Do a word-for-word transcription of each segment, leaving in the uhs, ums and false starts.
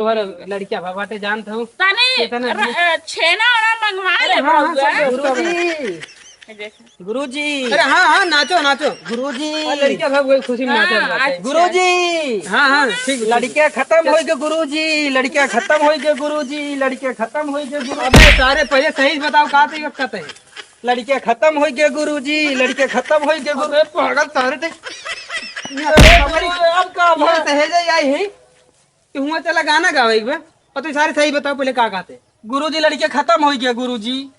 तोहर लड़किया बा बाटे, जानत हूँ। तनी केतना र-, अ, छेना ओना मंगवा अरे ले हाँ, हाँ, बउआ। सब व्यवस्था बा। गुरुजी। ये देख। गुरुजी। अरे हाँ, हाँ, नाचो, नाचो। गुरुजी। अरे लड़किया बा, वही खुशी में नाचो, हाँ, बाटे। अच्छा। गुरुजी। हाँ, हाँ, ठीक, ठीक। लड़किया खतम होई के गुरुजी, लड़किया खतम होई के गुरुजी, लड़किया खतम होई के गुरुजी। अबे सारे पहिले सही से बताओ, का तो ये कहते हैं? लड़किया खतम होई के गुरुजी, लड़किया खतम होई के गुरु-, अबे पागल सारे ते। अरे, अब का ये भा- सहेजे आई है? कि हुआं चला गाना गावे एक बार। और तू सारे सही बताओ पहिले का कहते? गुरुजी, लड़किया खतम होई गया गुरुजी।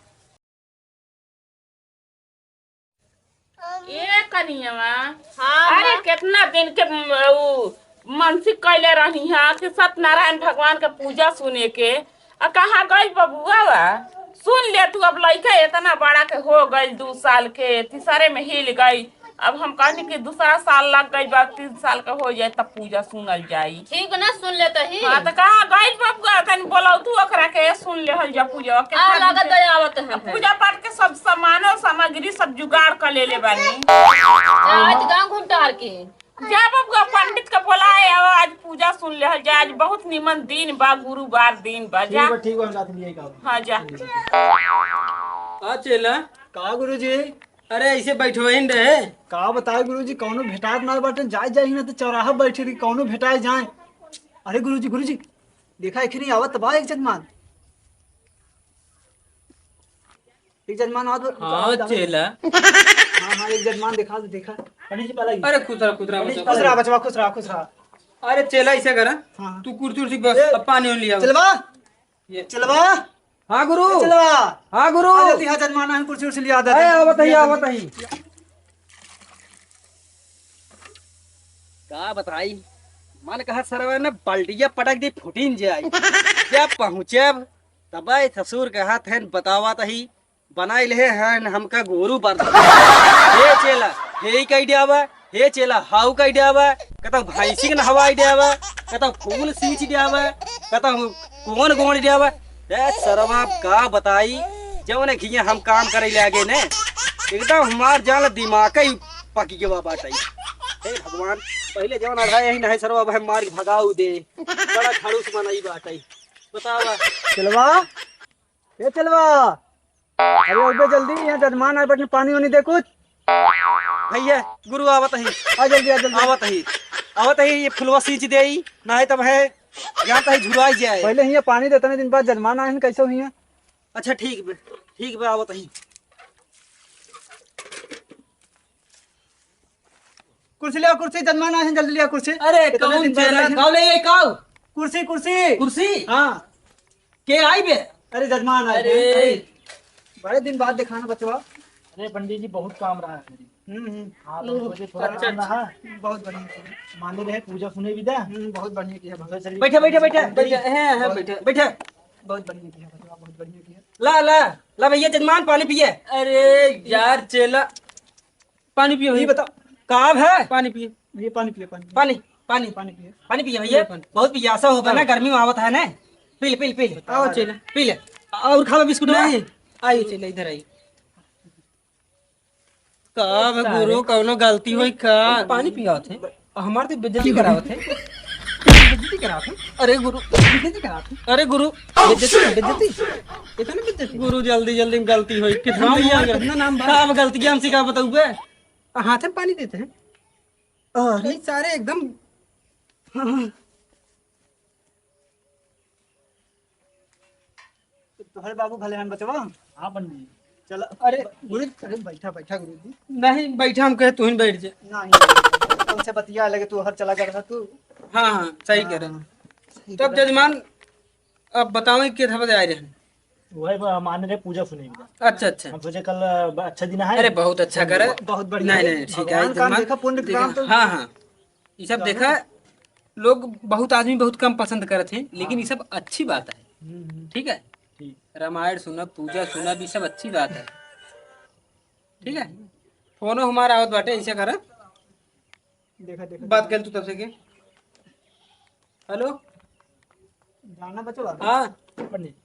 ए कनियवा, हाँ, अरे माँ। केतना दिन के म-, उ मानसिक कैले रहनी हा कि सत्यनारायण भगवान के पूजा सुने के, आ कहाँ गइल बबुआ बा? सुन ले तू, अब लइका एतना बड़ा के हो गइल, दू साल के, तीसरे में हिल गई। अब हम कहनी कि दूसरा साल लग गइल बा, तीन साल के हो जाए तब पूजा सुनल जाई। ठीक ना, सुन लेत ही। हाँ, त कहाँ गइल बबुआ? तनी बोलौतू ओकरा के, सुन लेहल जा पूजा के आ, खातिर लागत के। है आवत है। अब पूजा पाठ के सब सामानो सामग्री सब जुगाड़ कर लेले बानी। आज गाँव घूम टहर के। जा बबुआ, पंडित के बोलाए, आओ, आज पूजा सुन लेहल जा। आज बहुत निमन दिन बा, गुरुवार दिन बा। जा। ठीक बा, ठीक बा, हम जात लिए का। हाँ, जा। का चेला? का गुरुजी? अरे, ऐसे बैठो ही रहे। का बताए गुरुजी, कौनो भेटात ना बाटे, जाए जाए ना तो चौराहा बैठे रही, कौनो भेटाए जाए। अरे गुरुजी, गुरुजी, देखा एक नहीं आवत बा एक जजमान। एक जजमान आवत बा, हाँ, आवत, आवत। चेला। हाँ, हाँ, एक जजमान देखा, देखा। पंडित जी, पलाई। अरे खुश रहा, खुश रहा, पंडित जी, बच्चा। खुश रहा, बचवा, खुश रहा, खुश रहा। अरे चेला, ऐसे करा, हाँ। तू कुर्सी उर्सी बस, ए, अब पानी उनी लिया। चेलवा, ये। चेलवा। हाँ गुरु। ए, चेलवा। हाँ गुरु। आ जल्दी, हाँ, जजमान, हम कुर्सी उर्सी लिया दे। अरे आवत ही, आवत ही। का बताई, मन कहा सरवा ने बाल्टिया पटक दी, फुटिन जाई। जब पहुँचब, तब ससुर के हाथ है बतावा तही, बनाई ले हैं हमका गोरू बरदा। हे चेला, हे ही कही दियावा, हे चेला, हाउ कही दियावा, कतौ भैंसी के नहवाई दियावा, कतौ फूल सींच दियावा, कतौ कौन गोड़ दियावा। ए सरवा का बताई, जौन घिया हम काम करे लागे ने, एकदम हमार जान दिमाग ही पकी के बा बाटई। हे भगवान, पहिले जौन अढ़ाई ही नहीं सरवा, अब हम मार के भगाऊ दे, बड़ा खड़ूस बनाई बाटई। बतावा। चेलवा, ए चेलवा, अरे अबे जल्दी, यहाँ जजमान आए बटने, पानी वानी दे कुछ। भैया, गुरु आवत ही। आ जल्दी, आ जल्दी। आवत ही, आवत ही, ये फुलवा सींच दे ही, नहीं तब है, यहाँ तही झुराई जाए। पहिले हियाँ पानी देता नहीं, दिन बाद जजमान आए हैं, कैसे हुई है? अच्छा, ठीक बे, ठीक बे, आवत ही। कुर्सी लिया, कुर्सी, जजमान आए हैं, जल्दी लिया कुर्सी। अरे, इतने कौन दिन बाद चेला? आए हैं। काऊ ले, ये काऊ? कुर्सी, कुर्सी। कुर्सी? हाँ। के आई बे? अरे, जजमान आए अरे। हैं। बड़े दिन बाद दिखाना बचवा। अरे, पंडित जी, बहुत काम रहा है। हम्म, हम्म। हाँ, तो मुझे थोड़ा अच्छा, काम अच्छा। रहा। बहुत बढ़िया किया। माने रहे, पूजा सुने भी दे। हम्म, बहुत बढ़िया किया, बहुत। तो चलिए। बैठा, बैठा, बैठा, बैठा। हैं, हैं, बहुत, बैठा, बैठा। बहुत बढ़िया किया बचवा, बहुत बढ़िया किया। ला, ला, ला भैया, जजमान पानी पिए। अरे यार, चेला। पानी पियो ये भैया। बताओ। का है? पानी पिए। ये पानी पिए, पानी पिए। पानी, पानी। पानी पिए। पानी पिए भैया। पिए पानी। बहुत पियासा हो बा ना, हाँ। गर्मी में आवत है ना। पी ले, पी ले, पी ले। आओ चेला। पी ले। और खावा बिस्कुट ना? नहीं। आइए चेला, इधर आइए। का बे सारे। गुरु, कौनो गलती होई का? पानी पियावत है। हमार तो बेइज्जती करावत है। बेइज्जती करावत है। अरे गुरु, बेइज्जती करावत है। अरे गुरु, बेइज्जती, बेइज्जती। इतना बेइज्जती। गुरु, जल्दी, जल्दी में गलती होई। कितना हाँ, भैया, हमार अगर कितना नाम बा? का अब गलती की हमसे का बताऊबे? हाथ में पानी देते हैं। अरे। नहीं, सारे एकदम। हाँ, हाँ। तोहरे बाबू भले हन बचवा। हाँ पंडित जी। चल, अरे गुरु, अरे बैठा, बैठा गुरु जी। नहीं, बैठा, हम कहे तू ही बैठ जा। नहीं, तुमसे बतिया लगे, तू हर चला गया था तू। हाँ, हाँ, सही कह रहे हैं। हाँ, सही तब कह रहे हैं। जजमान, अब बताओ के था बजाय रहे हैं। वही बा, मान रहे पूजा सुने का। अच्छा, अच्छा। हम सोचे कल, अ, अच्छा दिन है। अरे बहुत अच्छा करे। बहुत बढ़िया। नहीं, नहीं, ठीक है, भगवान काम जजमान। देखा, पुण्य ठीक है। काम तो हाँ, हाँ। ये सब देखा, लोग बहुत, आदमी बहुत कम पसंद करत हैं, लेकिन हाँ। ये सब अच्छी बात है। हम्म, हम्म। ठीक है? ठीक। रामायण सुनब, पूजा सुनब, ये सब अच्छी बात है। ठीक है? फोनो हमारा आवत बाटे, ऐसे करब। देखा, देखा, बात देखा। कर तू तब से के। हेलो? जाना बचवा? हाँ। पंडित।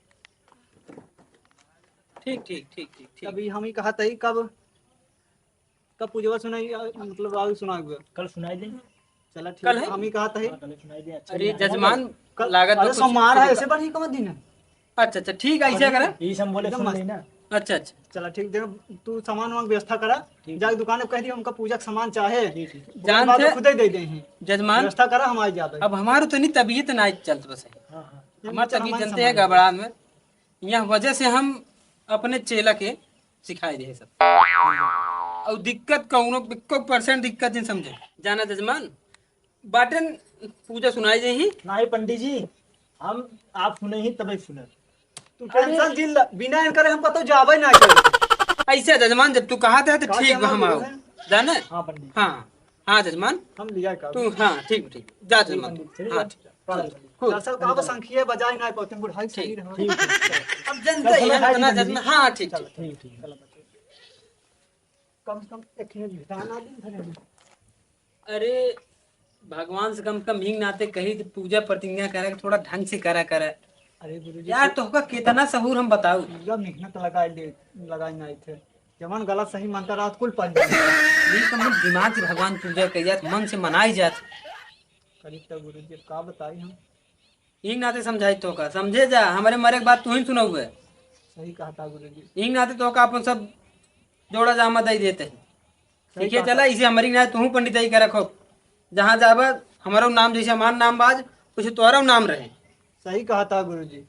ठीक, ठीक, ठीक, ठीक, ठीक। अभी हम ही कहा तही कब कब पूजवा सुनाई, आ, मतलब, आगे सुना हुआ। कल सुनाई दे। चला, ठीक कल है, है? हम ही कहा था। हाँ, कल सुनाई दे, अच्छा अरे, दिन है। जजमान, कल, लागत अरे, बा कुछ सोमवार है, सुविधा। ऐसे पर ही कम दिन है। अच्छा, अच्छा, ठीक है, ऐसे करा। यही सब बोले, एकदम सुन मस्त। लेना। अच्छा, अच्छा। चला, ठीक, देखो, तू सामान वामान व्यवस्था करा, ठीक। जाके दुकान पे कह दियो, हमका पूजा के सामान चाहे। ठीक, ठीक। ओकरे जान बाद थे, खुदे दे दे हैं। जजमान, व्यवस्था करा, हम आ जाबे। अब हमार उतनी तबीयत ना चलत बस है। हाँ, हाँ। हमार चला, तबीयत हमारे जानते हैं, सामान गड़बड़ा में। यह वजह से हम अपने चेला के सिखाए दे सब। और दिक्कत कौनो, एको percent दिक्कत नहीं समझे। जाना जजमान, बाटन पूजा सुनाई दे ही। नहीं पंडित जी, हम आप सुने ही तबे सुने। तू अरे। Tension जिन ल-, बिना इनकरे हम कतौ जाबे ना करी। ऐसे जजमान, जब तू कहत है तो का ठीक बा, जजमान हम आओ। बोले? जाने? हाँ पंडित। हाँ, हाँ जजमान। हम लिया का? तू, हाँ, ठीक, ठीक। जा ठीक जजमान पंडित, तू। चलिए हाँ, जा। ठीक। हाँ, खुश। दरअसल का बा, संखिया बजाए ना पाते, बुढ़ाई ठीक। सही रहो। ठीक। अब जनते चल, ही चल, हम भाई, इतना भाई, जजमान, हाँ, ठीक, चल, ठीक। ठीक, ठीक। चल, बच्चे। कम से कम एक ही घटाना दिन भरे में। अरे, भगवान से कम से कम हींग नाते कही तो पूजा प्रतिज्ञा करे, थोड़ा ढंग से करा करे। अरे गुरुजी, यार, तू तोहका कितना सहूर हम बताऊ। पूरा मेहनत लगाए ले, लगाए ना थे। जवन गलत सही मंत्र रहत कुल पढ़ ले। ये तो हम दिमाग से भगवान पूजा करी जात, मन से मनाई जात। करी तो गुरुजी, का बताई हम? हींग नाते समझाई तोहका, समझे जा, हमरे मरे के बाद तू ही सुनउबे। सही कहता गुरुजी। हींग नाते तोहका अपन सब जोड़ा जामा दई देते हैं। सही ठीक है, कहता। चला, इसे हमरी ना तू पंडिताई का रखो। जहाँ जाबा, हमरो नाम जैसे हमार नाम बाज, वैसे तोहरो नाम रहे। सही कहता गुरुजी।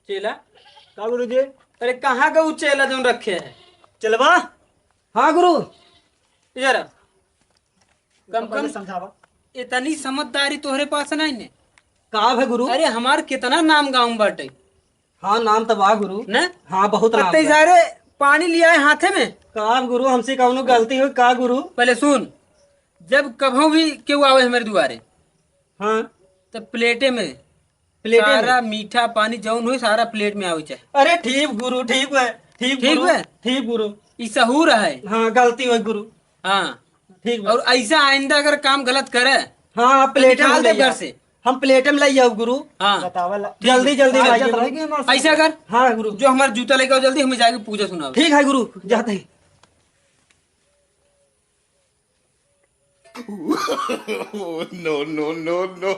चेला? का गुरुजी? अरे, कहाँ का उ चेला जौन रखे है? चेलवा? हाँ गुरु। इधर आ। कम तो पहले कम समझावा। इतनी समझदारी तोहरे पास नहीं ने। का है गुरु? अरे, हमार कितना नाम गाँव में बाटे। हाँ, नाम तो बा गुरु। ने? हाँ, बहुत नाम अत्ते बा। सारे पानी लिया है हाथे में। का गुरु, हमसे कौनो गलती हो का गुरु? पहले सुन, जब कभो भी केहू आवे हमारे दुआरे, हाँ। तो प्लेटे में प्लेटे में? सारा मीठा पानी जौन होई, सारा प्लेट में आवे चाहे। अरे ठीक गुरु, ठीक है, ठीक ठीक गुरु, है? ठीक गुरु। ई सहूर है। हाँ, गलती होई गुरु। हाँ। ठीक बा। और ऐसा आइंदा अगर काम गलत करे, हाँ, आप तो प्लेटे में निकाल दे ले घर जाओ। से। हम प्लेटे में ले जाओ गुरु। हाँ। बतावा ला। ठीक जल्दी, है। जल्दी हाँ, भाई जल्दी। गुरु। ऐसा कर। हाँ गुरु। जो हमारा जूता लेके आओ जल्दी, हमें जाके पूजा सुनाओ। ठीक है गुरु, जाते हैं। No, no, no, no।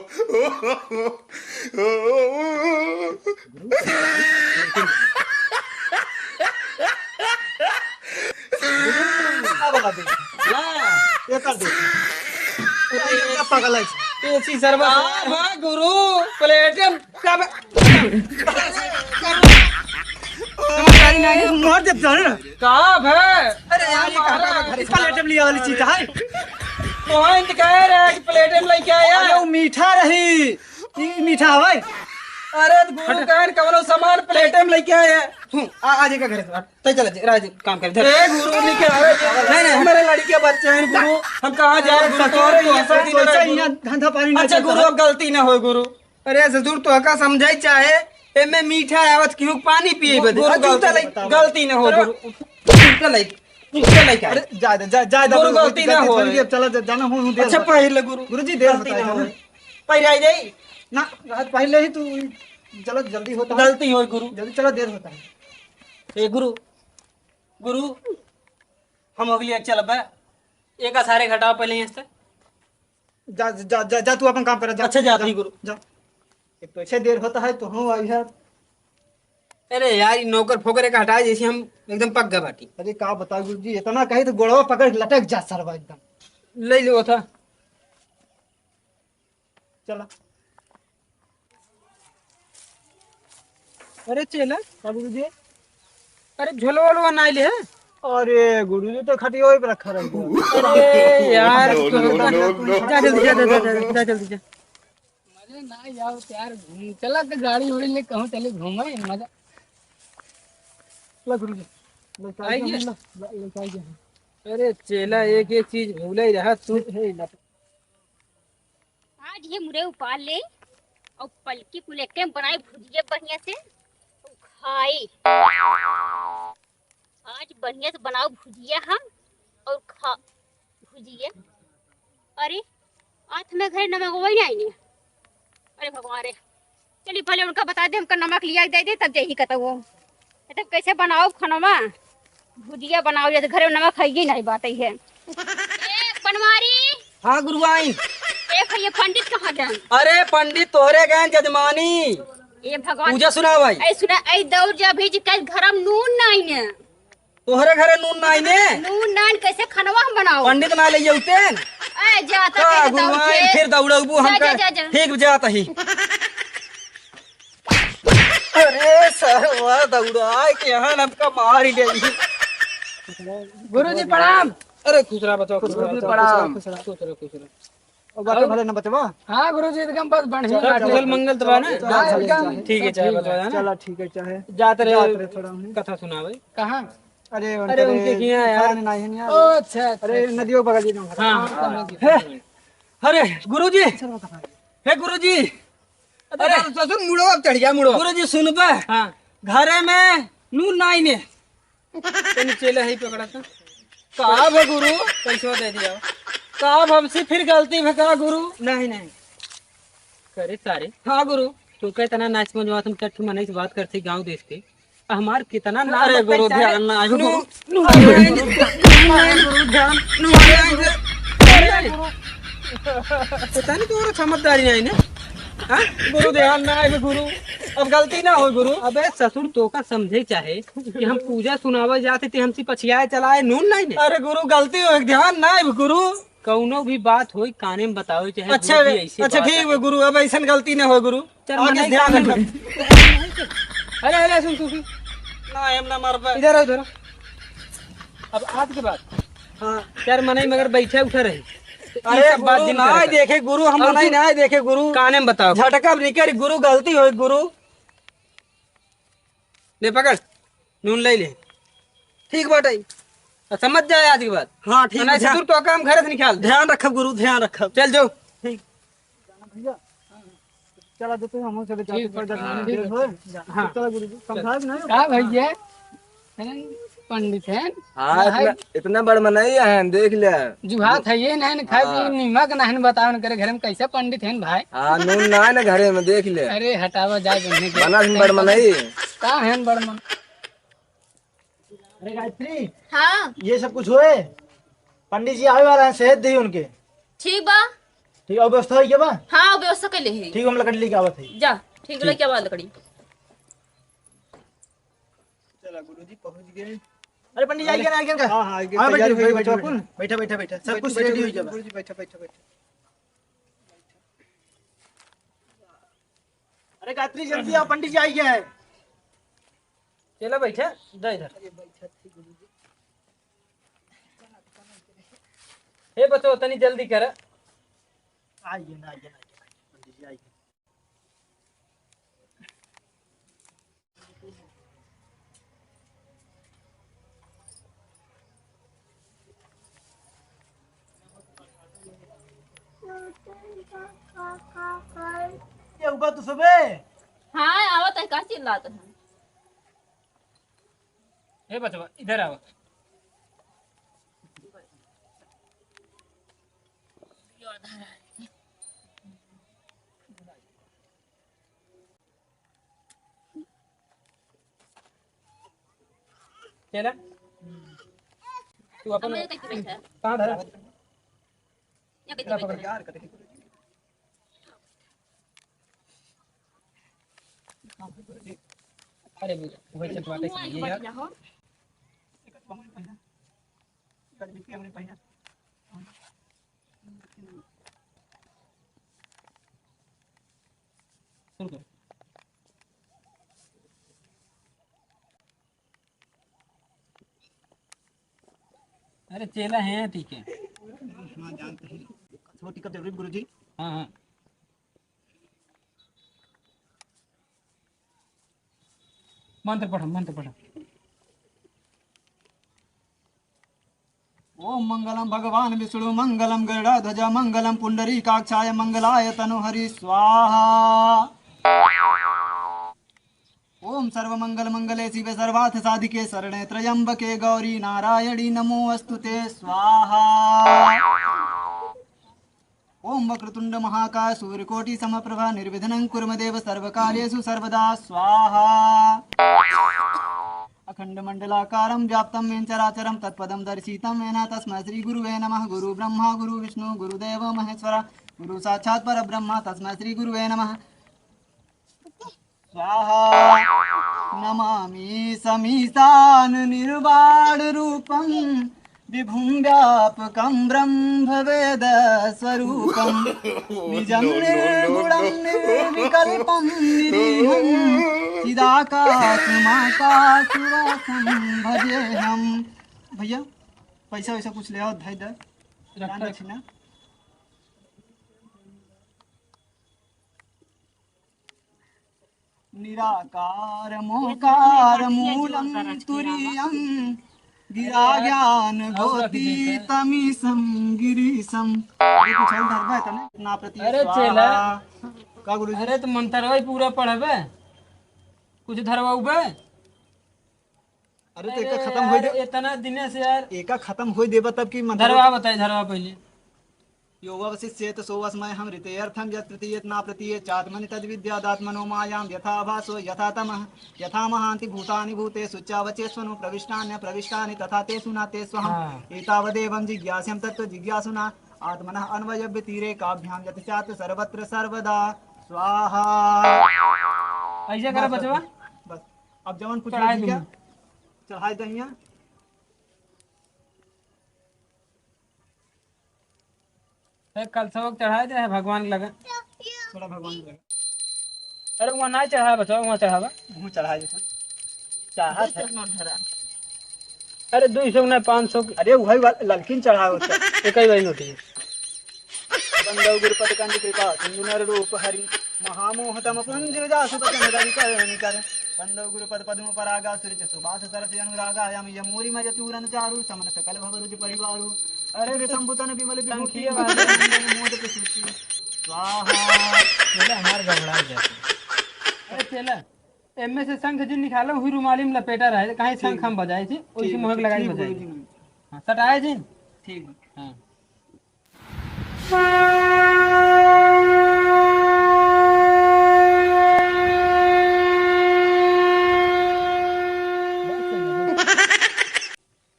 का बोला दे? ला। ये कर दे। ये क्या पागल है? तुलसी शरबत। हाँ, हाँ, गुरु, प्लेट में कब, समझदारी नहीं। मार दे जान। का भे? अरे यार, ये कहाँ का घर, इसका प्लेट में लिया वाली चीज है? तो हाँ, इनके कह रहे हैं कि प्लेट में लेके आया। अरे, वो मीठा रही। ई मीठा हवे। अरे, गुरु हट। कहे कवनो सामान प्लेट में लेके आया। हूँ, आ, आ जाएगा घर से। तय चला, राज काम कर, धर। ए, गुरु, नहीं क्या, अरे, नहीं, नहीं, हमारे लड़के बच्चे हैं, गुरु, हम कहाँ जाए, अरे, गुरु, ससुर, तो ऐसा तो दिन सोचा रहे, ही ना, गुरु। धंधा पानी ना अच्छा, चलता गुरु, है। अब गलती ना हो, गुरु। अरे, ससुर, तो का समझाई चाहे, एमे मीठा आवत, क्यों पानी पिए बदे? गुरु, अच्छा, गलती, चला, गलती ना हो, गुरु। चला, चला, क्या? अरे, जा दे, जा, जा दे, गुरु, गुरु, गलती ना हो। अब चला, जा, जाना हो, हो, देर अच्छा, होता है। पहले गुरु, गुरु जी, देर गलती होता है, ना हो। जाना। पहले आई जाई। ना, आज पहले ही तू चला, जल्दी होता है। गलती हो, गुरु। जल्दी चला, देर होता है। ए, गुरु, गुरु, हम अगली एक चलब। एक सारे घटाओ पहले यहाँ से। जा, जा, जा, जा, तू अपन काम कर, जा। अच्छा, जा, जा, भाई गुरु। जा। एक तो ऐसे देर होता है, तो हम आई है। अरे यार, ई नौकर फोकर एक हटाए, जैसे हम एकदम पक गए बाटी। अरे का बता गुरु जी, इतना कहे तो गोड़वा पकड़ के लटक जा सरवा एकदम। ले लो था। चला। अरे चेला। का गुरु जी? अरे झोलवा वोलवा ना ले। अरे गुरु जी तो खटिया वही पे रखा रह गया। अरे यार, no, no, no, no। जा जल्दी, जा, जा, जा, जा, जा जल्दी जा। मजा ना आओ यार, घूम चला तो गाड़ी उड़ी ले कहूँ चले घूमे मजा। ला गुरु जी, लेके आ आइए। गया, ला, ला, लेके आ गया। अरे चेला, एक एक चीज भूले ही रहा तू। हे, हे, ला। आज ये मुरे उपाल ले और पलकी कुल एक टाइम बनाई भुजिया बढ़िया से और खाई। आज बढ़िया से बनाओ भुजिया हम और खा भुजिया। अरे, आज हमें घरे नमक वही नहीं है। अरे भगवान रे, चली पहले उनका बता दे, हमका नमक लिया के दे दे, तब जाही कतौ। तब कैसे बनाओ खनवा? भुजिया बनाओ, जैसे घरे में नमक है ही नहीं, बात ही है। ए, बनवारी। हाँ गुरु आई। देखो, ये पंडित कहाँ गए? अरे, पंडित तोहरे गए जजमानी। ए भगवान। पूजा सुनावै। ए सुना, ए दौड़ जा भी जी, कल घर में नून नाई ने। तोहरे घरे नून नाई ने? नून नाई, कैसे खनवा हम बनाओ? पंडित ना ले अउतेन। ए, जा, तो का कहे गुरुआइन दौड़ के। फिर दौड़बू जा, हमका। जा, जा, जा। ठीक, जात ही। अरे सरवा, दौड़ाए के यहाँ हमका मार गई। गुरुजी प्रणाम। अरे खुश रहा बच्चा, खुश रहा, गुरुजी प्रणाम। खुश रहा, खुश रहा। और बाकी भले न बचवा। हाँ गुरुजी, एकदम बस बढ़िया चला, बाटे। कुशल मंगल तो बा ना? हाँ, एकदम। ठीक है, चाहे बचवा ना? चला, ठीक है, चाहे जात रहे, जात रहे थोड़ा उन्हें। कथा सुनावे। कहाँ? अरे, अरे, उनके उनके यहाँ यार। नहीं है यार। ओ, अच्छा, अच्छा, अरे, अच्छा। नदियों बगल ही ना। हाँ, हाँ, हाँ। समझ गया। हे, अरे, गुरुजी। चलो, कथा। हे, गुरुजी। अरे, अरे। ससुर, मुड़ो अब चढ़ गया, मुड़ो। गुरुजी, सुनबे? हाँ। घरे में नून नाई ने। तनी चेला है, पकड़ा था। का भे गुरु? पैसवा दे दिया। का भे, हमसे फिर गलती भे का गुरु? नहीं, नहीं। करे सारे। हाँ गुरु। तू कहे तना नाच में जो तुम चट्ट मनई से बात करते गाँव देश के। हमार कितना नाम अरे गुरु, बताई सारे। ध्यान ना आए। नू, नू, अरे गुरु, ध्यान, नू, अरे गुरु। अरे गुरु। पता नहीं तुम्हारा समझदारी नहीं ना। हाँ? गुरु ध्यान ना आए गुरु। अब गलती ना हो गुरु। अबे ससुर, तोका समझे चाहे कि हम पूजा सुनावे जाते थे, हमसे पछियाए चलाए नून नहीं ने। अरे गुरु, गलती हो, ध्यान ना आए गुरु। कौनो भी बात होई, काने में बतावे चाहे अच्छा, गुरुजी, ऐसी अच्छा, बात ठीक है। है गुरु, अब ऐसन गलती ना हो गुरु। चल, आगे मनाई ध्यान का रखब। अरे, अरे, सुन, सुन, सुन। ना, हम ना मरबे। इधर आओ, इधर आओ। अब आज के बाद हाँ। चार मनई मगर बैठे उठे रही। तो ई अरे सब बात गुरु, जिन ना करता। देखे गुरु, हम और मनई तू ना देखे गुरु। काने में बताओ। झटका निकर गुरु, गलती होई गुरु। ले पकड़, नून ले ले। ठीक बाटे। तो समझ जाए आज के बाद। हाँ, ठीक नहीं बा, से ध्यान, दूर तो काम घर से निकाल दे। ध्यान रखब गुरु, ध्यान रखब। चल जाओ। ठीक। भैया, चला देते हैं, हम चले जाते ठीक हैं, बा, थोड़ा ठीक देर बा। हो। हाँ। चला गुरु जी, समझाए कि नहीं? का भैया? हैं? पंडित हैं? हाँ, भाई। इतना, इतना बड़ मनई हैं, देख ले। जुहात है ये नहीं, खाए हाँ। पिए नीमक नहीं, बताओ न करे, घर में कैसे पंडित हैं भाई? हाँ, नून ना है ना घरे में, देख ले। अरे हटावा जाए, बनने के। बना दिन बड़ मनई। का हैं बड़ मन? अरे गायत्री। हाँ। ये सब कुछ होए? पंडित जी आवे वाला है, सेहत दी उनके। ठीक बा। ठीक, और व्यवस्था है क्या बा? हाँ, व्यवस्था कर ले है। ठीक, हम लकड़ी लेके आवत है। जा, ठीक, ठीक। लेके आवा लकड़ी। चला गुरुजी पहुँच गए। अरे पंडित जी, आइए ना, आइए ना। हाँ, हाँ, आइए, हाँ, बैठो, तैयार हो गए, बैठो, बैठो, अपन। बैठा, बैठा, बैठा। सब बैठो, कुछ बैठो, ready हो बैठो, जावा। गुरुजी, बैठो, बैठो, बैठो। अरे गायत्री, जल्दी आओ, पंडित जी आई गए हैं। चला बैठा, जा इधर। अरे बैठा थी गुरुजी। हे बच्चों, तनी जल्दी कर। आइए ना, आइए ना, आइए ना, पंडित जी आइए। ये उबा तो सबे। हाँ, आवत है, का चिल्लात है? ए बचवा, इधर आओ। चला। तू अपन अब मैं कैसे बैठा? कहाँ धरा? यहाँ कैसे बैठा? अरे, वही चटवाटे से ये यार। शुरू करो। अरे चेला है, ठीक है। हाँ, जानते हैं। छोटी कर जरूरी गुरुजी। हाँ, हाँ। मंत्र पढ़ो, मंत्र पढ़ो। ओम मंगलम भगवान विष्णु मंगलम गरुड़ध्वज मंगलम पुंडरीकाक्षाय मंगलाय तनोहरि स्वाहा। ओम सर्व मंगल मंगले शिवे सर्वार्थ साधिके शरणे त्र्यंबके गौरी नारायणी नमोऽस्तु ते स्वाहा। ओम वक्रतुंड महाकाय सूर्यकोटि समप्रभा निर्विघ्नं कुरु मे देव सर्वकार्येषु सर्वदा स्वाहा। अखंड मंडलाकारं व्याप्तं येन चराचरं तत्पदं दर्शितं येन तस्मै श्री गुरुवे नमः। गुरु ब्रह्मा गुरु विष्णु गुरुदेव महेश्वर। गुरु साक्षात् परब्रह्म तस्मै श्री गुरुवे नमः। स्वाहा। नमामि समीशान निर्वाण रूपम विभुं व्यापकं ब्रह्म वेद स्वरूपम निजं निर्गुणं निर्विकल्पं निरीहं चिदाकाशमाकाशवासं भजेहम। भैया, पैसा वैसा कुछ ले आओ, धै दे। रख, दान रख। दक्षिणा। निराकार मोकार मूलम तुरीयम गिरा ज्ञान ज्योति तमीशम गिरीशम। ये कुछ और धरबा है तने? ना प्रति अरे स्वाहा। चेला। का गुरु जी? अरे तो मंत्रवा ही पूरा पढ़बे, कुछ धरवाउबे? अरे तो एका अरे खत्म होई यार, दे। इतना दिन से यार। एका खत्म होई देबा तब की मंत्र धरवा बताई, धरवा पहले। यो ववशिष्येत सो वस्मयहं ऋते अर्थं यत् प्रतीयेत नाप्रतीयेत चात्मनि तद्विद्यादात्मनो मायां यथा भासो यथा तमः यथा महान्ति भूतानि भूतेषु चावचेष्वनु प्रविष्टान्यप्रविष्टानि तथा तेषु न तेष्वहम्। हाँ। एतावदेवं जिज्ञास्यं तत्र जिज्ञासुना आत्मनः अन्वयव्यतिरेकाभ्यां यत् स्यात् सर्वत्र सर्वदा। स्वाहा। ऐसे करा बस, बचवा। बस, बस। अब जवन कुछ चढ़ाई लिख दिया, दूँ। चढ़ाई दहिया। ए, कल सबक चढ़ाई दे है भगवान के लगे। थोड़ा भगवान के लगे। अरे, वहाँ ना चढ़ावा, बचवा, वहाँ चढ़ावा। वहाँ चढ़ाई दे। चाहत है। अरे, दुई सौ ना, पाँच सौ। अरे, वही वाला ललकिन चढ़ावा होता। एक ही बारी नोट है। बंदौ गुरुपद कंज कृपा सिंधु नर रूप हरि महामोह तम पुंज विजासु बचन रवि कर निकर। बंदौ गुरुपद पद्म परागा सुरज सुबास सरस अनुरागा यम यमोरी मज चूरन चारु समन सकल भव रुज परिवारु। अरे रे शंभु तन विमल विभूति संखिया वाले। मंदन मोद प्रसूति। स्वाहा। चेला हमार घबरा जाते। अरे चेला, एमे से शंख जी निकालो, हुई रुमाली में लपेटा रहे, कहीं शंख हम बजाए थी, वैसे ठीक, मोहक ठीक, लगाई ठीक, बजाए गुरुजी। हाँ, सटाए जी। ठीक। हाँ।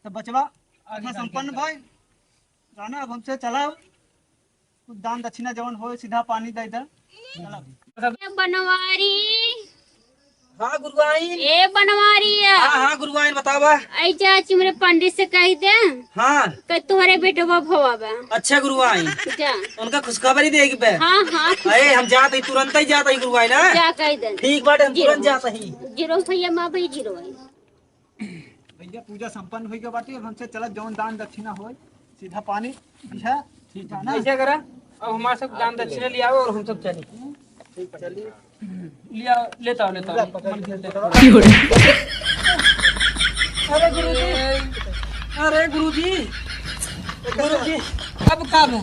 तो बचवा, आधा संपन्न भाई, जाना अब हमसे चला, कुछ दान दक्षिणा जवन होए, सीधा पानी दे दे। चला। ए बनवारी। हाँ, गुरुआइन। ए बनवारी। हाँ, हाँ, गुरुआइन, बतावा। ऐ जा, चिमरे पंडित से कह दे। हाँ। कि तोहरे बेटवा भवा बा। अच्छा, गुरुआइन। जा। उनका खुशखबरी दे के बे। हाँ, हाँ, खुश अरे, हम जात ही, तुरंत ही जात ही, गुरुआइन, हाँ? जा कह दे। ठीक बाटे, हम तुरंत जात ही। जीरो भैया, माँ भाई, जीरो है। भैया, पूजा संपन्न होई गए बाटे, अब हमसे चलत जौन दान दक्षिणा होई, सीधा पानी दिहा। ठीक है, जाना। ऐसे करा, अब हमारे सब दान दक्षिणा ले आओ और हम सब चली। ठीक है, चलिए। ले आओ, लेता हूँ, लेता हूँ। अरे गुरुजी, अरे गुरुजी, गुरुजी, अब का बा?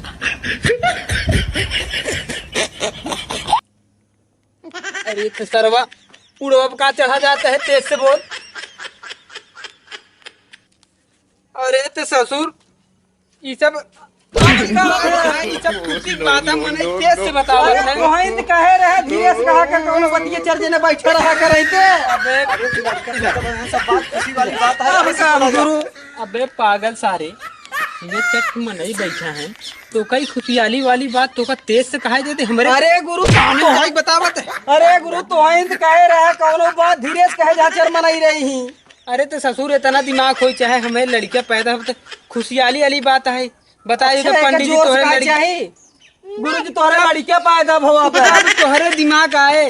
अरे तो सरवा, उड़वा पे का चढ़ा जाता है, तेज से बोल। अरे तो ससुर, ई सब, ई सब कुछ ही बात है, मने तेज से बताओ। अरे कोई तो कहे रहे, धीरे से कहा कर, कौनो बतिये चर जने बैठा रहा करे थे। अबे, अरे तू लड़का सब बात खुशी वाली बात है। अब का गुरु? अबे पागल सारे, ये चट मनई बैठा है, तो कई खुशियाली वाली बात तो का तेज से कहा देते हमरे। अरे गुरु, तो हई बतावत है। अरे गुरु, तो हई तो कहे रहा, कौनो बात धीरे से कहे, जा चर मनई रही ही। अरे तो ससुर, इतना दिमाग होई चाहे, हमें लड़कियां पैदा हो तो खुशियाली वाली बात है। बताइए तो अच्छा, पंडित जी, जोर से तोहरे कहा लड़की चाही। गुरु जी, तोहरे लड़कियां पैदा भवा पे। अब तोहरे दिमाग आए।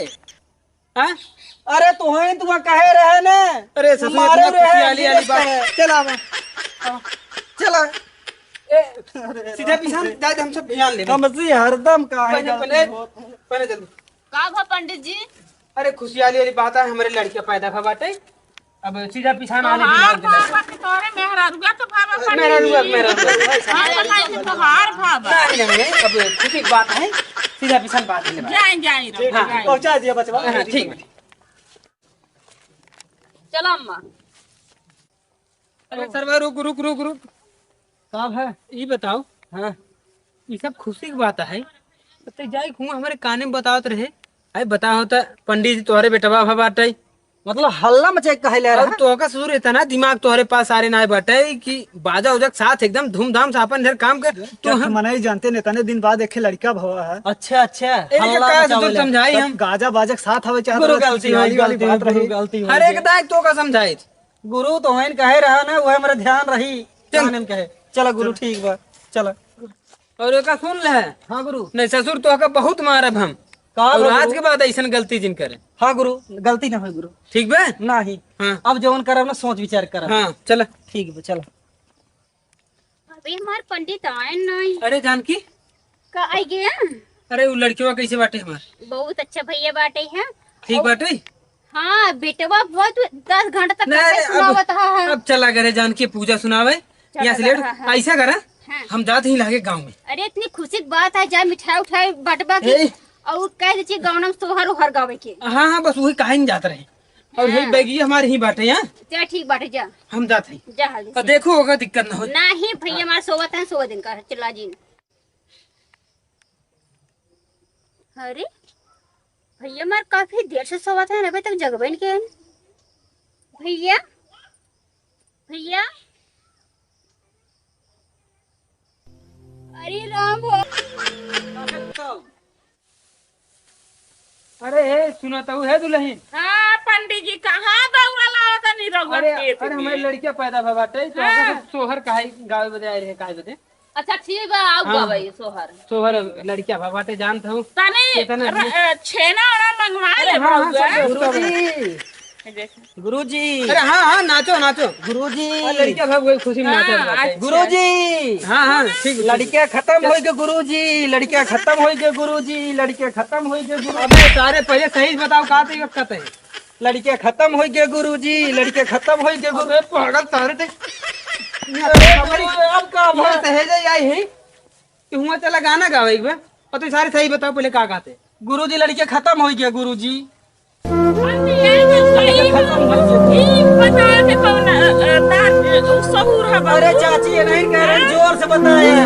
हाँ? अरे तोहे तो वहाँ कहे रहे ने। अरे ससुर, मारे इतना रहे, खुशियाली वाली बात। चला बा। चला। ए, सीधा पिसान जाए, हम सब ध्यान ले। हम सी हरदम का है पहले, पहले, गलती होत है। पहले जल्दी। का भा पंडित जी? अरे खुशियाली वाली बात है, हमारे लड़कियां पैदा भा बाटे। अब सीधा पिसान आने की तोहार बात है। बाबा के तोरे मेहरारुआ तो बाबा अरे, पंडित मेहरारुआ, जी। मेहरारुआ। हाँ, तो भाई, तोहार बाबा। नहीं, नहीं, नहीं, अब खुशी की बात है, सीधा पिसान बात है। जाए, जाए, ठीक, हाँ। जाए। पहुंचा दिया बचवा। हाँ, ठीक, ठीक। चला अम्मा। अरे सरवा, रुक, रुक, रुक, रुक। का है? ई बताओ। हाँ। ई सब खुशी की बात है। तो जाई कहूँ हमारे काने में बतावत रहे। अरे बताओ तो पंडित जी तोहरे बेटवा भा बाटे। मतलब हल्ला मचे के कहले रहा। तोहका ससुर इतना दिमाग तोहरे पास सारे नाय बाटे कि बाजा उजा के साथ एकदम धूमधाम से आपन इधर काम कर। तो हम मनई जानते ने, इतने दिन बाद एक लड़का भवा है। अच्छा, अच्छा। ए, हल्ला का मचावे ससुर ले। समझाई तब हम। गाजा बाजा के साथ हवे चाहत गुरु रहा, गलती होई, गाली वाली गलती बात होई, गुरु रही। गलती होई। हर एक दाग तोहका समझाई। गुरु तोहन कहे रहा ना, वो हमरा ध्यान रही। चल। कान में कहे। चला गुरु, चल। ठीक बा। चला। और एका सुन ले। हाँ गुरु। नहीं ससुर तोहका बहुत मारब हम। का और बा आज गुरु? के बाद ऐसन गलती जिन करे। हाँ गुरु, गलती ना होई गुरु। ठीक बा? नहीं। हाँ। अब जवन करब ना सोच विचार करब। हाँ, चला। ठीक बा, चला। अबे हमार पंडित आए नहीं। अरे जानकी। का आई गया? अरे वो लड़किवा कैसे बाटे हमार? बहुत अच्छा भैया बाटे हैं। ठीक और बाटे? हाँ, बेटवा बहुत दस घंटा तक नहीं, कथा नहीं, अब, सुनावत है। अब चला घरे जानकी पूजा सुनावे। चला यहाँ से लेट, घरे, हाँ, हाँ। ऐसा करा, हाँ। हम जात ही लागे गाँव में। अरे इतनी खुशी की बात है, जा मिठाई उठाई बटबा की ए। और कह दीजिए गाँव में सोहर ओहर गावे के। हाँ, हाँ, बस वही कहा ही जात रहे। और हाँ। यही बैगी हमारे ही बाटे यहाँ। चल ठीक बाटे, जा। हम जात ही। जा हाली और से। देखो होगा दिक्कत ना हो। नहीं भैया, हमारा सोवत है, सोवा दिन का है, चला जी। अरे भैया हमार काफी देर से सोवत है, अबे तक जगबे नहीं के। भैया, भैया, अरे राम हो। अरे हे, सुना तो है दुल्हन। हाँ पंडित जी, कहाँ दौड़ा लावा तनी रउआ अरे, खेत अरे में? हमारे लड़किया पैदा भा बाटे, तो हाँ। हम सोहर काहे गावे बदे आए रहे, काहे बदे? अच्छा ठीक बा, आओ हाँ। गवाई सोहर। सोहर लड़किया भा बाटे, जानत हूँ। तनी केतना र-, अ, छेना ओना मंगवा अरे ले हाँ, हाँ, बउआ। सब व्यवस्था बा। गुरुजी। गुरुजी। अरे हाँ, हाँ, नाचो, नाचो। गुरुजी। अरे लड़किया भा वही खुशी में नाचो, हाँ, बाटे। अच्छा। गुरुजी। हाँ, हाँ, ठीक, ठीक। लड़किया खत्म होई के गुरुजी, लड़किया खत्म होई के गुरुजी, लड़किया खत्म होई के गुरुजी। अबे सारे पहले सही से बताओ, का तो ये कहते हैं? लड़के खत्म होई गे गुरुजी, लड़के खत्म होई गे गुरु। अबे पागल सारे ते। अरे गुरु, अब का भा? ये सहेजे आई है कि हुआ चला गाना गावे एक बार। और तू सारे सही बताओ पहले का कहते? गुरुजी, लड़के खत्म होई गे गुरुजी। ई बता के कौन, अ, अ, दान, अ, सहूर है बाबू? अरे चाची, ये नहीं कह रहे, जोर से बताए।